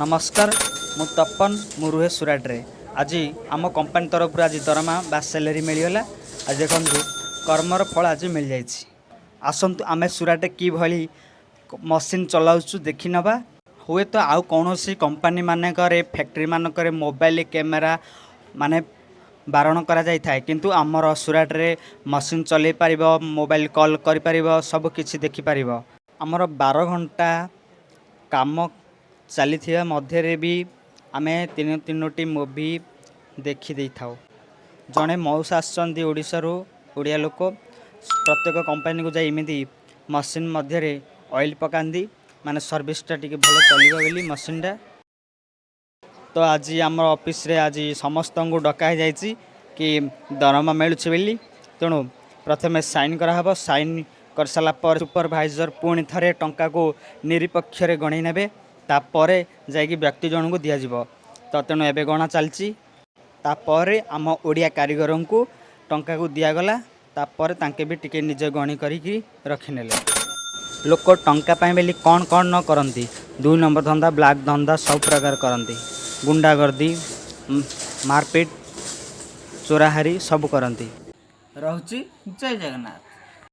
ନମସ୍କାର, ମୁଁ ତପନ, ମୁଁ ରୁହେ ସୁରାଟରେ। ଆଜି ଆମ କମ୍ପାନୀ ତରଫରୁ ଆଜି ଦରମା ବା ସାଲେରୀ ମିଳିଗଲା। ଆଜି ଦେଖନ୍ତୁ, କର୍ମର ଫଳ ଆଜି ମିଳିଯାଇଛି। ଆସନ୍ତୁ, ଆମେ ସୁରାଟରେ କିଭଳି ମସିନ୍ ଚଲାଉଛୁ ଦେଖିନେବା। ହୁଏତ ଆଉ କୌଣସି କମ୍ପାନୀ ମାନଙ୍କରେ, ଫ୍ୟାକ୍ଟ୍ରି ମାନଙ୍କରେ ମୋବାଇଲ କ୍ୟାମେରା ମାନେ ବାରଣ କରାଯାଇଥାଏ, କିନ୍ତୁ ଆମର ସୁରାଟରେ ମସିନ୍ ଚଲେଇ ପାରିବ, ମୋବାଇଲ କଲ୍ କରିପାରିବ, ସବୁ କିଛି ଦେଖିପାରିବ। ଆମର 12 ଘଣ୍ଟା କାମ ଚାଲିଥିବା ମଧ୍ୟରେ ବି ଆମେ ତିନି ତିନୋଟି ମୁଭି ଦେଖି ଦେଇଥାଉ। ଜଣେ ମଉସା ଆସିଛନ୍ତି ଓଡ଼ିଶାରୁ, ଓଡ଼ିଆ ଲୋକ। ପ୍ରତ୍ୟେକ କମ୍ପାନୀକୁ ଯାଇ ଏମିତି ମସିନ୍ ମଧ୍ୟରେ ଅଏଲ୍ ପକାନ୍ତି, ମାନେ ସର୍ଭିସଟା ଟିକେ ଭଲ ଚାଲିବ ବୋଲି ମସିନ୍ଟା। ତ ଆଜି ଆମର ଅଫିସରେ ଆଜି ସମସ୍ତଙ୍କୁ ଡକା ହେଇଯାଇଛି କି ଦରମା ମିଳୁଛି ବୋଲି। ତେଣୁ ପ୍ରଥମେ ସାଇନ୍ କରାହେବ। ସାଇନ୍ କରିସାରିଲା ପରେ ସୁପରଭାଇଜର ପୁଣି ଥରେ ଟଙ୍କାକୁ ନିରପେକ୍ଷରେ ଗଣେଇ ନେବେ। ତାପରେ ଯାଇକି ବ୍ୟକ୍ତି ଜଣଙ୍କୁ ଦିଆଯିବ। ତ ତେଣୁ ଏବେ ଗଣା ଚାଲିଛି। ତାପରେ ଆମ ଓଡ଼ିଆ କାରିଗରଙ୍କୁ ଟଙ୍କାକୁ ଦିଆଗଲା। ତାପରେ ତାଙ୍କେ ବି ଟିକେ ନିଜେ ଗଣି କରିକି ରଖିନେଲେ। ଲୋକ ଟଙ୍କା ପାଇଁ ବୋଲି କ'ଣ କ'ଣ ନ କରନ୍ତି! ଦୁଇ ନମ୍ବର ଧନ୍ଦା, ବ୍ଲାକ୍ ଧନ୍ଦା ସବୁ ପ୍ରକାର କରନ୍ତି। ଗୁଣ୍ଡାଗର୍ଦି, ମାରପିଟ, ଚୋରାହାରି ସବୁ କରନ୍ତି। ରହୁଛି, ଜୟ ଜଗନ୍ନାଥ।